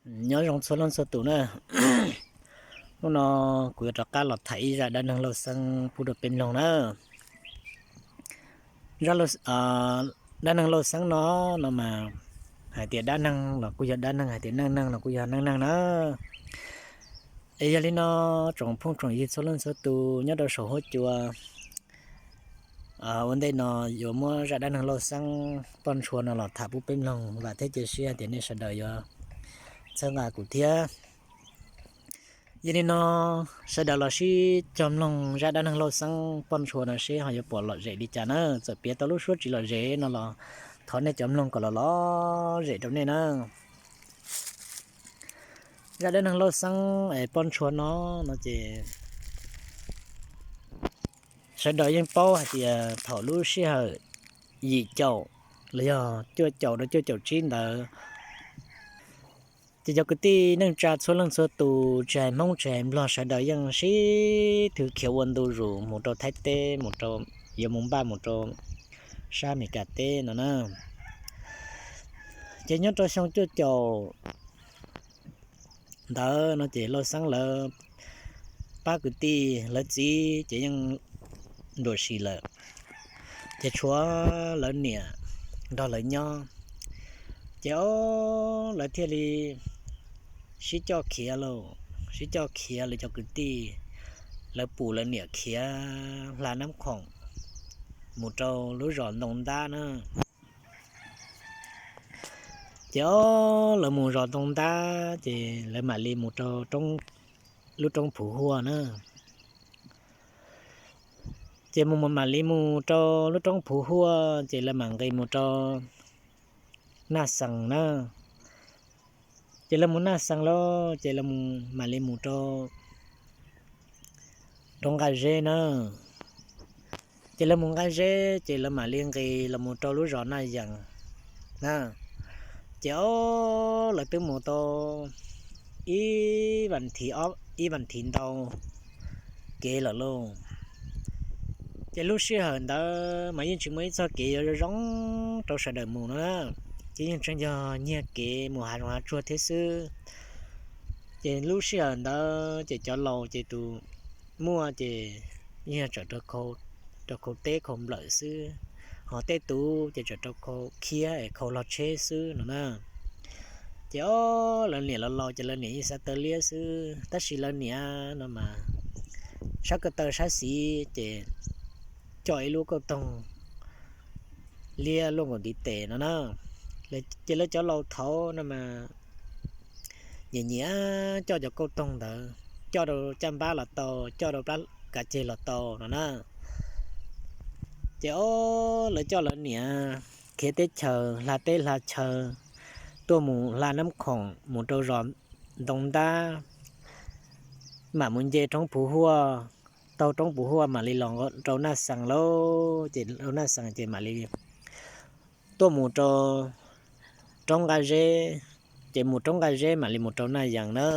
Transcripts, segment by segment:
Nyob zoo txhua leej txhua tus na. Hnub no kuv yuav rov qab los tham ib zaj dab neeg Lauj Xeeb pub rau peb mloog na. Dab neeg Lauj Xeeb no, no mas hais tias dab neeg los kuj yog dab neeg, hais tias neej neeg los kuj yog neej neeg na. Es yog li no, tsoom phooj tsoom ywg txhua leej txhua tus nyob rau saum huab cua, ua ntej no yuav muab zaj dab neeg Lauj Xeeb poj ntshua no los tham pub peb mloog, vam thiab cia siab hais tias nej sawv daws yuav txhawb nqa kuv thiab. Yog li no, sawv daws los sib cog mloog zaj dab neeg Lauj Xeeb poj ntshua no seb ho yuav pom lom zem li cas na. Txawm piav tau lub suab tsis lom zem no los thov nej cov mloog kom los lom zem rau nej na. Zaj dab neeg Lauj Xeeb es poj ntshua no, no ces sawv daws yeej paub hais tias thaum lub sij hawm yim caum los yog cuaj caum rau cuaj caum tsib ntawd, ces cov kwv tij neej tsa txhua leej txhua tus, tsis hais Hmoob tsis hais Nplog, sawv daws yeej sib thw khiav ua ntu zus mus rau Thaib teb, mus rau, yuav mus npaj mus rau sab Amelikas teb no na. Ces nyob rau xyoo cuaj caum ntawd no ces Lauj Xeeb lawv pab kwv tij lawv txiv ces yeej nruam sis lawm, ces tshuav lawv niam nrog lawv nyob. Ces o, lawv thiaj li sib coj khiav lauj, sib coj khiav lawv cov kwv tij, lawv pum lawv niam khiav hla Nab Khoom mus rau lub zos Ntoo Ntab na. Ces o, lawv mus zos Ntoo Ntab ces lawv mam li mus rau lub roob Phuv Huaj na. Ces mus mam li mus rau lub roob Phuv Huaj ces lawv mam nqis mus rau Naj Xees na. Ces lawv mus Naj Xees lauj ces lawv mam li mus rau roob Nqaj Zeb na. Ces lawv mus Nqaj Zeb ces lawv mam li nqis los mus rau lub zos Naj Yees na. Ces o, lawv twb mus tau ib vas thiv, ib vas thiv ntau kev lawm lauj. Ces lub sij hawm ntawd mas yeej tsis muaj ib txoj kev yuav zoo zoo rau sawv daws mus no na. Ces yeej tseem yog nyiag kev mus hav zoov hav tsuag thiab xwb. Ces lub sij hawm ntawd ces cov laus ces tus muaj ces yeej yog tsawm rau khau teb khau nplawm xwb, ho tej tus ces tsawm rau khau khiab es khau log tsheb xwb no na. Ces o, lawv niam los laus ces lawv niam yeej xav taw liab xwb, tab sis lawv niam no mas sab ko taw sab xis ces coj ib lub kauj toog liab luaj nkaus ntiv tes no na. Ces lawv cov laus thaud no mas nyiam nyiam coj cov kauj toog ntawd, coj rau caj npab los tau, coj rau plab kav ceg los tau no na. Ces o, lawv coj lawv niam khiav teb chaws hla teb hla chaw tuaj mus hla Nab Khoom mus rau zos Ntoo Ntab, mam mus nce roob Phuv Huaj, taug roob Phuv Huaj mam li los rau Naj Xees lauj. Ces rau Naj Xees ces mam li tuaj mus rau roob Nqaj Zeb, ces mus roob Nqaj Zeb mam li mus rau Naj Yees na.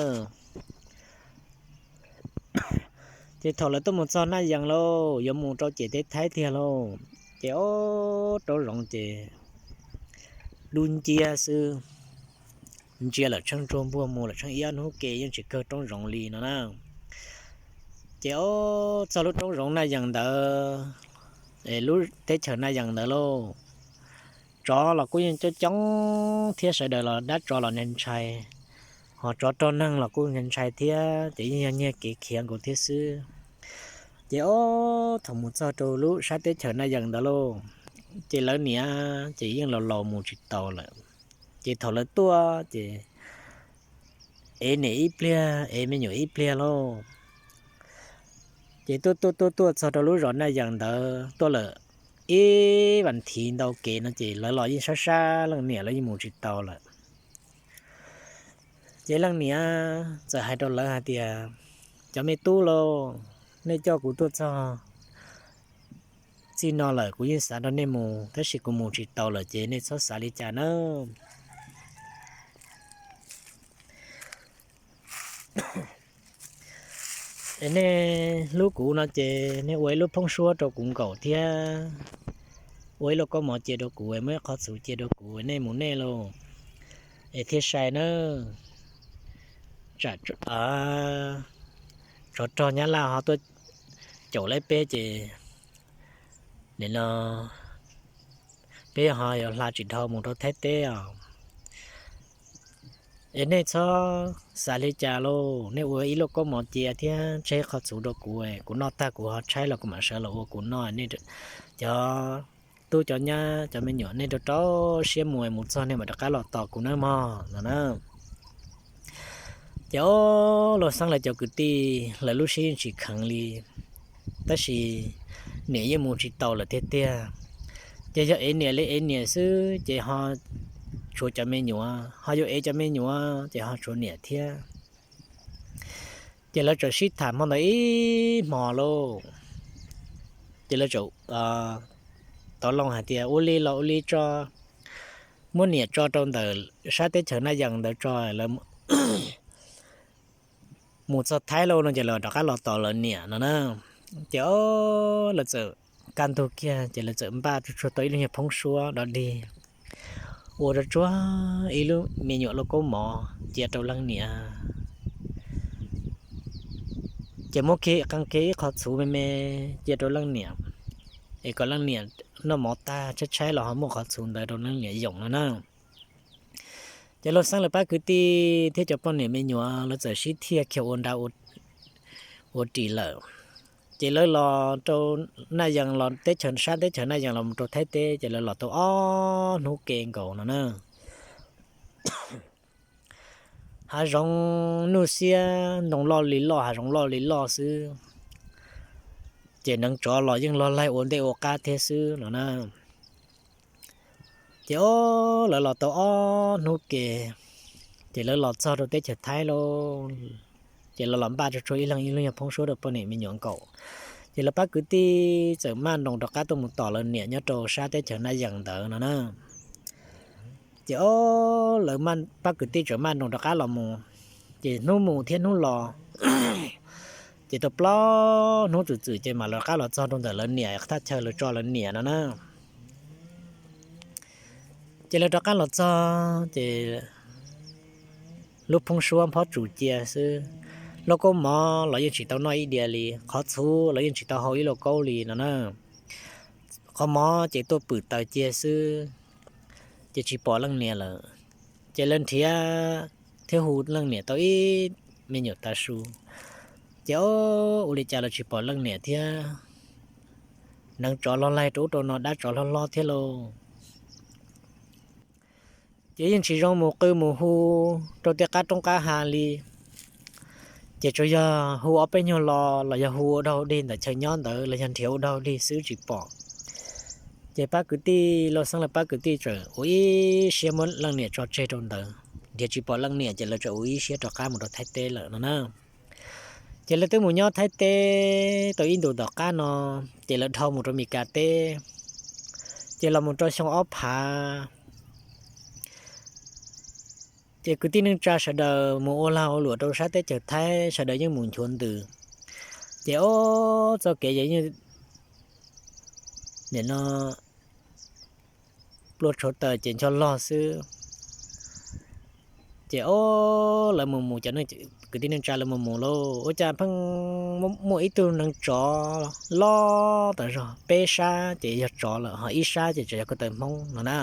Ces thaum lawv tuaj mus txog Naj Yees lauj, yuav mus rau ciam teb Thaib tiag lauj, ces o, roob zoov ces dub nciab xwb, ntsia lawm tsheej ntsuag npuag mus lawm tsheej ib ob hnub ke yeej tsis kawg roob zoov li no na. Ces o, txog lub roob zoov Naj Yees ntawd, lub teb chaws Naj Yees ntawd lauj, tsov los kuj yeej coob coob thiab sawv daws los dab tsov los ntshai ntshai, ho tsov rog neeg los kuj ntshai ntshai thiab, ces yeej yog nyiag kev khiav nkaus thiab xwb. Ces o, thaum mus txog rau lub sab teb chaws Naj Yees ntawd lauj, ces lawv niam ces yeej laus laus mus tsis taus lawm. Ces thaum lawv tuaj ces ev niam ib pliag ev me nyuam ib pliag lauj. Ces tuaj tuaj tuaj tuaj txog rau lub zos Naj Yees ntawd tuaj lawm ib vas thiv ntau kev no ces lawv los yeej sab sab leej niam lawv yeej mus tsis tau lawm. Ces leej niam txawm hais rau lawv hais tias, cov me tub lauj, nej coj kuv tuaj txog txij no lawm kuv yeej xav nrog nej mus tab sis kuv mus tsis tau lawm ces nej txhob xav li cas nawb. Es nej hlub kuv no ces nej ua ib lub phoob suab rau kuv nkaum thiab ua ib lub kaub mov cia rau kuv, muab ib qho txhuv cia rau kuv, nej mus nej lauj, es thiaj sai nawb. tsam tsov rog Nyab Laj ho tuaj caum lawv peb ces nim no peb ho yuav hla tsis dhau mus rau Thaib teb os. Es nej txhob xav li cas lauj, nej ua ib lauj kaub mov cia thiab tseg qhov txhuv rau kuv, kuv noj tag kuv ho tshaib los kuv mam sawv los ua kuv noj. Cov tub cov nyab cov me nyuam, nej rau rau siab mus, mus txog nej mam rov qab los tos kuv nawb mog no na. Ces o, Lauj Xeeb lawv cov kwv tij lawv lub siab yeej tsis kheev li, tab sis niam yeej mus tsis tau lawm tiag tiag. Ces yog ev niam li ev niam xwb ces ho tshuav cov me nyuam, ho yuav ev cov me nyuam ces ho tshuav niam thiab. Ces lawv txawm sib tham hmo ntawd ib hmo lauj, ces lawv txawm tau loo hais tias ua li los ua li tso, muab niam tso rau ntawm sab teb chaws Naj Yees ntawd tso, lawv mus txog Thaib lauj no ces lawv rov qab los tos lawv niam no na. Ces o, lawv txawm kaj ntug kiag ces lawv txawm npaj tsuag tsuag tau ib lub nyuag phoob suab dog dig, ua rau tsuag ib lub me nyuam lauj kaub mov cia rau leej niam. Ces muab kiag qee kiag ib qho txhuv me me cia rau leej niam, es kom leej niam noj mov tag tshaib tshaib los ho muaj qhov txhuv ntawd rau leej niam yoom no na. Ces Lauj Xeeb lawv pab kwv tij thiab cov poj niam me nyuam lawv txawm sib thiaj khiav ua nra ua ris lawm. Ces lawv los rau Naj Yees, los teb chaws, sab teb chaws Naj Yees los mus rau Thaib teb, ces lawv los tau ob hnub ke nkaus no na. Hav zoov nuj xiab, ntoo loj li loj, hav zoov loj li loj xwb, ces neev tsov los yeej log laig ua ntej ua qab thiab xwb no na. Ces o, lawv los tau ob hnub ke, ces lawv los txog rau teb chaws Thaib lauj. Ces lawv los npaj tsuag tsuag ib leeg ib lub nyuag phoob suab rau poj niam me nyuam nkaum. Ces lawv pab kwv tij txawm maj nroos rov qab tuaj mus tos lawv niam nyob rau sab teb chaws Naj Yees ntawd no na. Ces o, lawv pab kwv tij txawm maj nroos rov qab los mus, ces hnub mus thiab hnub los, ces tau plaub hnub txwm txwm ces mam lawv rov qab los txog rau ntawm lawv niam thaj chaw lawv tso lawv niam no na. Ces lawv rov qab los txog ces lub phoob suab phob tsuas cia xwb, lauj kaub mov los yeej tsis tau noj ib diav li, qhov txhuv los yeej tsis tau hau ib lauj kaub li no na. Qhov mov ces tuaj pwm taws cia xwb, ces tsis pom leej niam lawm. Ces lawv nrhiav thiab hu leej niam tau ib me nyuam tav su, ces o, ua li cas los tsis pom leej niam thiab. Neev tsov log laig rau ub rau no, dab tsov hlob hlob thiab lauj. Ces yeej tsis zoo mus qw mus hu rau tej qab roob qab hav li. Ces tsuas yog hu ob peb nyuag lo los yog hu ua dog dig ntawm chaw nyob ntawd los yog nrhiav ua dog dig xwb tsis pom. Ces pab kwv tij, Lauj Xeeb lawv pab kwv tij txawm ua ib siab muab leej niam tso tseg rau ntawd, nrhiav tsis pom leej niam ces lawv txawm ua ib siab rov qab mus rau Thaib teb lawm no na. Ces lawv twb mus nyob Thaib teb tau ib ntus tom qab no, ces lawv dhau mus rau Mes Kas teb, ces los mus rau xyoo ob phav, ces kwv tij neej tsa sawv daws mus ua lag ua luam rau sab teb chaws Thaib, sawv daws yeej mus nchuav ntws. Ces ob txoj kev ces yeej, nim no plua tshuav taws ces ncho log xwb. Ces ob lawv mus mus, cov kwv tij neej tsa lawv mus mus lauj, ua cas pheej muaj ib tug neev tsov loj tas zog, peb sab ces yog tsov lawm, ho ib sab ces tseem yog ko taw Hmoob no na.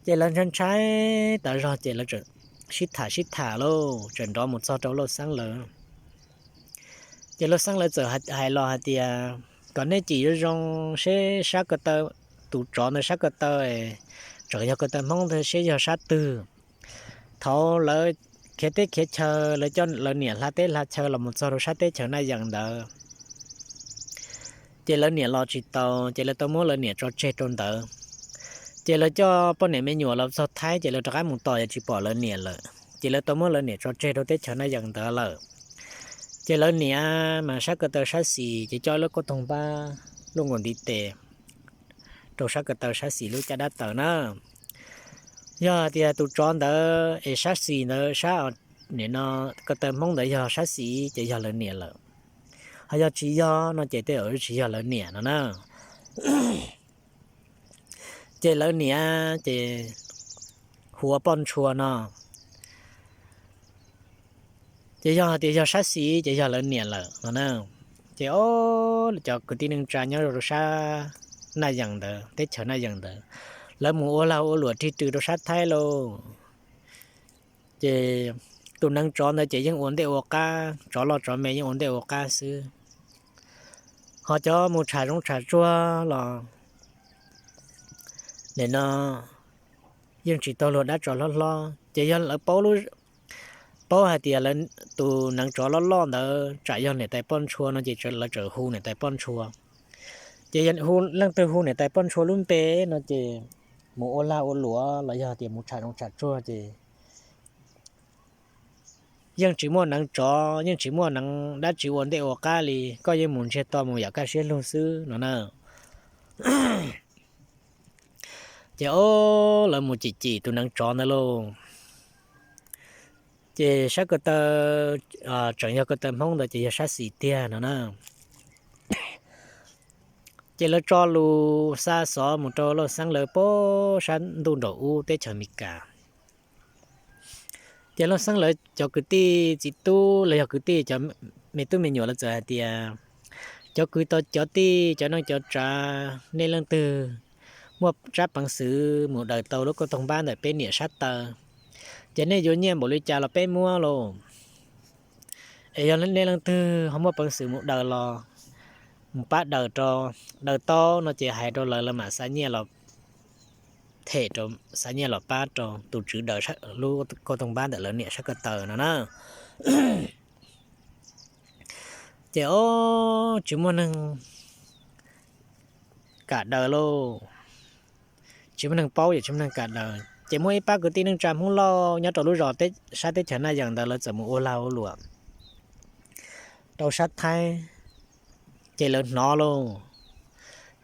Ces lawv ntshai ntshai tas zog ces lawv txawm sib tham sib tham lauj, txawm nrov mus txog rau Lauj Xeeb lawv. Ces Lauj Xeeb lawv txawm hais los hais tias kom nej cim zoo zoo seb sab ko taw, tus tsov ntawd sab ko taw tseem yog ko taw Hmoob ntag seb yog sab twg. Thaum lawv khiav teb khiav chaw, lawv coj lawv niam hla teb hla chaw los mus txog rau sab teb chaws Naj Yees ntawd, ces lawv niam los tsis tau, ces lawv tau muab lawv niam tso tseg rau ntawd. Ces lawv coj poj niam me nyuam los txog Thaib, ces lawv rov qab mus tos yog tsis pom lawv niam lawm, ces lawv tau muab lawv niam tso tseg rau teb chaws Naj Yees ntawd lawm. Ces lawv niam mas sab ko taw sab xis, ces coj lub kauj toog npab luaj nkaus ntiv tes rau sab ko taw sab xis lub caj dab taws na. Yog tias tus tsov ntawd es sab xis ntawd, sab, nim no ko taw Hmoob ntawd yog sab xis ces yog lawv niam lawm, ho yog tsis yog no ces tej zaum tsis yog lawv niam no na. Ces lawv niam ces hu ua Poj Ntshua no. Ces yog hais tias yog sab xis ces yog lawv niam lawm no na. Ces o, cov kwv tij neej tsa nyob rau sab Naj Yees ntawd, teb chaws Naj Yees ntawd, lawv mus ua lag ua luam rig rw rau sab Thaib lauj. Ces tus neev tsov ntawd ces yeej ua ntej ua qab, tsov loj tsov me yeej ua ntej ua qab xwb. Ho cov mus tsham zoov tsham tsuag los nim no yeej tsis tau luag dab tsov hlob hlob. Ces yog lawv paub, paub hais tias tus neev tsov loj loj ntawd tsam yog niam tais poj ntshua no ces lawv txawm hu niam tais poj ntshua. Ces leej twg hu niam tais poj ntshua lub npe no ces mus ua lag ua luam los yog tias mus tsham zoov tsham tsuag ces yeej tsis muaj neev tsov, yeej tsis muaj neev dab tsi ua ntej ua qab li, koj yeej mus ntsiag to mus yam kaj siab lug xwb no na. Ces o, lawv mus cim cim tus neev tsov ntawd lauj. Ces sab ko taw tseem yog ko taw Hmoob ntawd ces yog sab xis tiag no na. Ces lawv tso lus xa xov mus rau Lauj Xeeb lawv pem sab ntuj nraum ub teb chaws Amelikas. Ces Lauj Xeeb lawv cov kwv tij txiv tub los yog kwv tij cov me tub me nyuam lawv txawm hais tias, cov kwv cov tij, cov neej cov tsav, nej leej twg muaj tsab peev xwm mus daws tau lub kauj toog npab ntawm peb niam sab taw, ces nej yuav nyiaj npaum li cas los peb muab lauj. Es yog nej leej twg ho muaj peev xwm mus daws los mus pab daws rau, daws tau no ces hais rau lawv, lawv mam xa nyiaj los them rau, xa nyiaj los pab rau tus tswv daws lub kauj toog npab ntawm lawv niam sab ko taw no na. Ces o, tsis muaj neeg kam daws lauj, tsis muaj neeg paub ces tsis muaj neeg kam daws. Ces muaj ib pab kwv tij neej tsa Hmoob Lauj nyob rau lub zos sab teb chaws Naj Yees ntawd lawv txawm mus ua lag ua luam rau sab Thaib, ces lawv hnov lauj,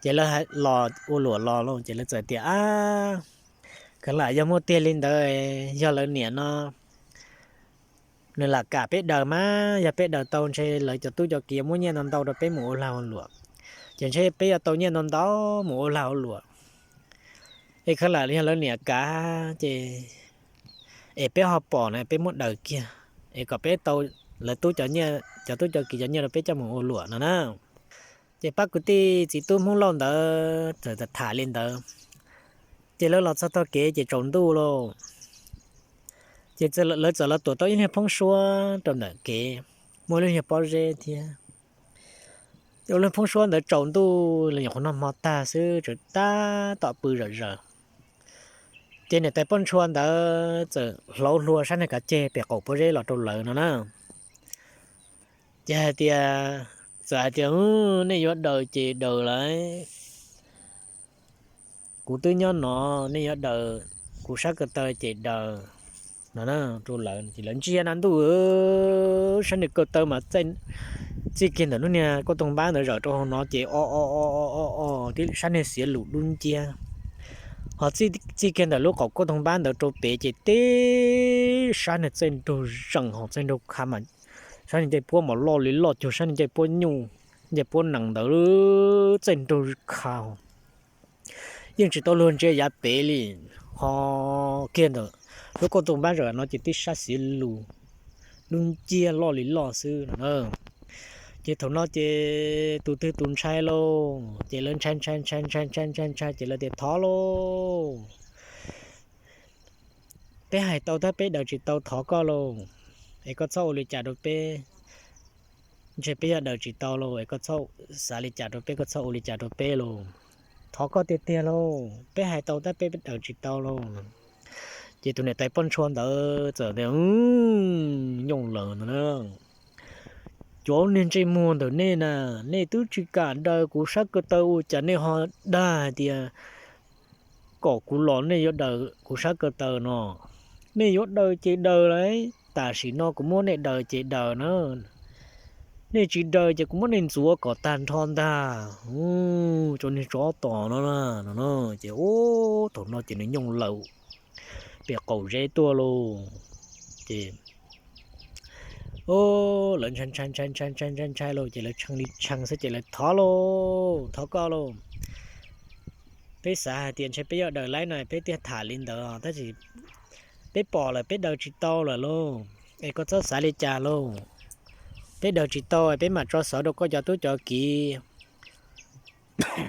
ces lawv los ua luam los lauj, ces lawv txawm tias, ab, khav lam yog muaj tiag li ntawd, yog lawv niam no nws lam kam peb daws mas, yog peb daws tau ntshe lawv cov tub cov kiv muab nyiaj ntau ntau rau peb mus ua lag ua luam, ces ntshe peb yuav tau nyiaj ntau ntau mus ua lag ua luam. Es khav lam yog lawv niam kav ces es peb ho pom na peb muab daws kiag, es kom peb tau lawv tub cov nyiaj, cov tub cov kiv cov nyiaj rau peb coj mus ua luam no na. Ces pab kwv tij txiv tub Hmoob Lauj ntawd txawm tham li ntawd, ces lawv los txog tog kev ces tsaus ntuj lauj. Ces lawv txawm los tuam tau ib lub niag phoob suab rau ntawm kev, muaj lub niag pob zeb thiab. Ces lub phoob suab ntawd tsaus ntuj los nyuam qhuav noj hmo tag xwb, tseem tab tom pw zawm zaws. Ces niam tais poj ntshua ntawd txawm hlauv hlua sab niag kav ceg pem qaum pob zeb los rau lawv no na. Ces hais tias, txawm hais tias, nej yuav daws ces daws lauj, kuv twb nyob no, nej yuav daws kuv sab ko taw ces daws no na. Rau lawv ces lawv ntsia na ntuj, sab niag ko taw mas txij kiag ntawm lub niag kauj toog npab ntawd zawm rau hauv no ces o o o o o, sab niag xiav lus dub nciab. Ho txij kiag ntawm lub qaum kauj toog npab ntawd rau pem ces tib sab niag txaij nraug zees, ho txaij nraug khav mas, sab niag ncej puab mas loj li loj cuag sab niag ncej puab nyuj, ncej puab nees ntawd, txaij nraug khav. Yeej tsis tau luag ntsia yav pem li. Ho kiag ntawm lub kauj toog npab zawm no ces tib sab xiav lus dub nciab loj li loj xwb no. Ces thaum no ces tus twg tus ntshai lauj, ces lawv ntshai ntshai ntshai ntshai ntshai ntshai ntshai ces lawv tias thov lauj, peb hais tau tab peb daws tsis tau, thov koj lauj, es koj txhob ua li cas rau peb. Ntshe peb yuav daws tsis tau lauj, es koj txhob xav li cas rau peb, koj txhob ua li cas rau peb lauj. Thov koj tiag tiag lauj, peb hais tau tab peb daws tsis tau lauj. Ces tus niam tais poj ntshua ntawd txawm tias, nyooj laws ntawd na, cov niag ntsej muag ntawm nej na, nej twb tsis kam daws kuv sab ko taw ua cas nej ho dag hais tias kom kuv los nej yuav daws kuv sab ko taw no. Nej yuav daws ces daws lauj, tam sim no kuv muab nej daws ces daws na. Nej tsis daws ces kuv muab nej ntxuav kom tag nrho ntag. Cov niag tsov tom no na, no ces thaum no ces nws nyooj laws pem qaum zeb tuaj lauj. Ces lawv ntshai ntshai ntshai ntshai ntshai ntshai ntshai lauj, ces lawv tshee li tshee xwb ces lawv thov lauj, thov koj lauj. Peb xav hais tias ntshe peb yuav daws laib no peb thiaj tham li ntawd, tab sis peb pom lawm peb daws tsis tau lawm lauj. es koj txhob xav li cas lauj. Peb daws tsis tau, peb mam tso xov rau koj cov tub cov kiv,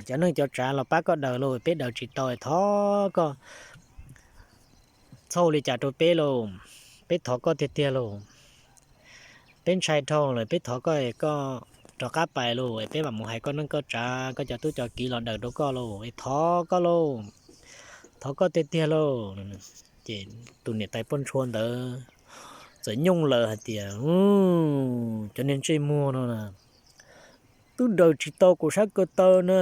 cov neej cov tsav los pab koj daws lauj. Peb daws tsis tau, thov koj txhob ua li cas rau peb lauj. Peb thov koj tiag tiag lauj. Peb ntshai dhau lawm, peb thov koj, koj rov qab pais lauj, peb mam mus hais koj neej koj tsav, koj cov tub cov kiv los daws rau koj lauj, es thov koj lauj, thov koj tiag tiag lauj. Ces tus niam tais poj ntshua ntawd txawm nyooj lawm hais tias, cov niag ntsej muag no na, twb daws tsis tau kuv sab ko taw na,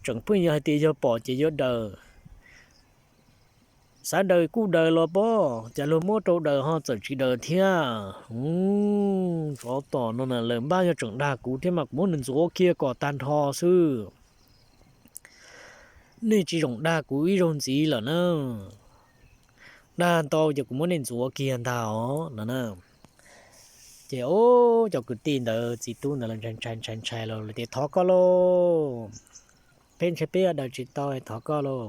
tseem pheej yog hais tias yog pom ces yuav daws. Xav daws kuj daws los pob, cas luag muab rau daws ho txawm tsis daws thiab. Tsov tom no na, lawv npaj yog tseem dag kuv thiab mas kuv muab nws ntxuav kiag kom tag nrho xwb. Nej tsis zoo dag kuv ib zaug ntxiv lawm na. Dag ntau ces kuv muab nej ntxuav kiag ntag os no na. Ces o, cov kwv tij ntawd txiv tub ntawd los ntshai ntshai ntshai ntshai los tias thov koj lauj, peb ntshai peb yuav daws tsis tau, thov koj lauj,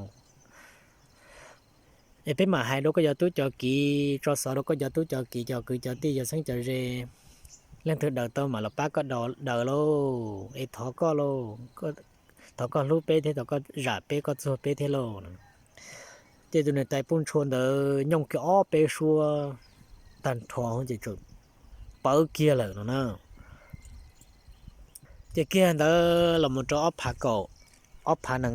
es peb mam hais rau koj cov tub cov kiv, tso xov rau koj cov tub cov kiv, cov kwv cov tij, cov txheeb cov ze, leej twg daws tau mam los pab koj daws lauj, es thov koj lauj, thov koj hlub peb thiab, thov koj zam peb, koj txuag peb thiab lauj. Ces tus niam tais poj ntshua ntawd nyooj kiag ob peb suab tag nrho ces pawv kiag lawm no na. Ces kiag ntawd los mus rau ob phav kaum, ob phav,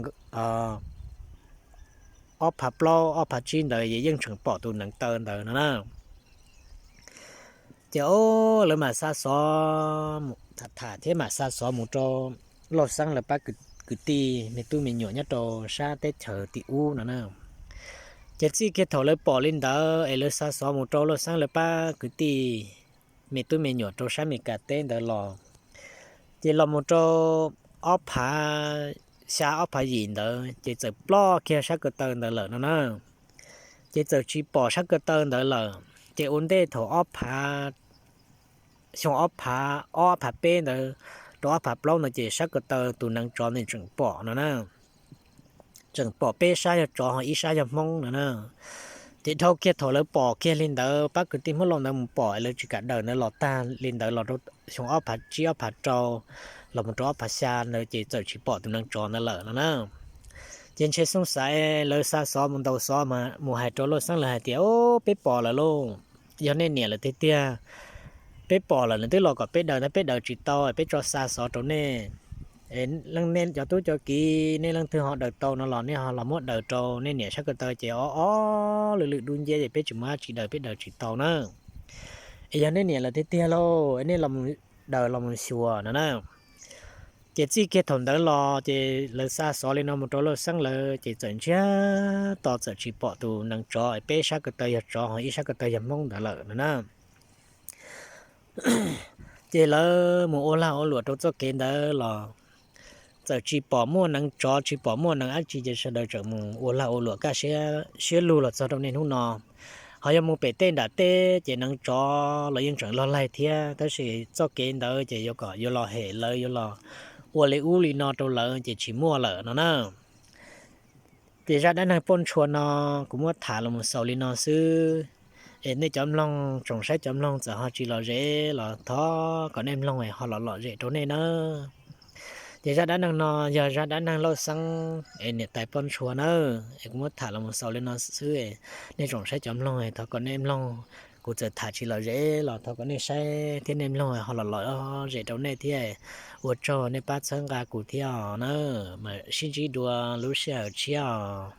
ob phav plaub, ob phav tsib ntawd yeej tseem pom tus neev taw ntawd no na. Ces o, lawv mam xa xov, tham thiab mam xa xov mus rau Lauj Xeeb lawv pab kwv tij me tub me nyuam nyob rau sab teb chaws tim ub no na. Ces txij kiag thaum lawv pom li ntawd es lawv xa xov mus rau Lauj Xeeb lawv pab kwv tij me tub me nyuam rau sab Meskas teb ntawd los, ces los mus rau ob phav xya ob phav yim ntawd ces txawm ploj kiag sab ko taw ntawd lawm no na. Ces txawm tsis pom sab ko taw ntawd lawm. Ces ua ntej thaum ob phav, xyoo ob phav ob, ob phav peb ntawd rau ob phav plaub ntawd ces sab ko taw tus neev tsov ntawd tseem pom no na. Tseem pom peb sab yog tsov ho ib sab yog Hmoob no na. Ces dhau kiag thaum lawv pom kiag li ntawd, pab kwv tij Hmoob Lauj ntawd mus pom lawv tsis kam daws ntawd los tag li ntawd los rau xyoo ob phav tsib ob phav rau los mus rau ob phav xya ntawd ces txawm tsis pom tus neev tsov ntawd lawm no na. Ces ntshe xooj xav lawv xa xov mus ntaus xov mus hais rau Lauj Xeeb lawv hais tias, o, peb pom lawm lauj, yog nej niam lawm tiag tiag, peb pom lawm, nws twb los kom peb daws ntag, peb daws tsis tau, peb tso xa xov rau nej. Nej cov tub cov kiv nej leej twg ho daws tau no los nej ho los muab daws rau nej niam sab ko taw ces o o lwm lwm dub nciab ces peb tsis muaj dab tsi daws, peb daws tsis tau na. Es yog nej niam lawm tiag tiag lauj, nej los daws los mus xyuas no na. Ces txij kiag thaum ntawd los ces lawv xa xov li no mus rau Lauj Xeeb lawv ces txawm ntsiag to txawm tsis pom tus neev tsov peb sab ko taw yog tsov ho ib sab ko taw yog Hmoob ntawd lawm no na. Ces lawv mus ua lag ua luam rau txoj kev ntawd los txawm tsis pom muaj neev tsov tsis pom muaj neev dab tsi ces sawv daws txawm mus ua lag ua luam kaj siab lug los txog rau niaj hnub no. Ho yog mus pem tej nram teb ces neev tsov los yeej tseem log laig thiab, tab sis txoj kev ntawd ces yuav kom yuav los hem lawv yuav los ua li ub li no rau lawv ces tsis muaj lawm no na. Ces zaj dab neeg poj ntshua no kuv muab tham los mus xaus li no xwb. Es nej cov mloog tsoom saib cov mloog txawm ho tsis lom zem los thov kom nej mloog ho los lom zem rau nej na. Ces zaj dab neeg no yog zaj dab neeg Lauj Xeeb es niam tais poj ntshua na. Es kuv muab tham los mus xaus li no xwb, nej tsoom saib cov mloog thov kom nej mloog, kuv txawm tham tsis lom zem los thov kom nej saib thiab nej mloog ho los lom zem rau nej thiab. Ua tsaug nej pab txhawb nqa kuv thiab os na. Mas sib ntsib dua lub sij hawm tshiab os.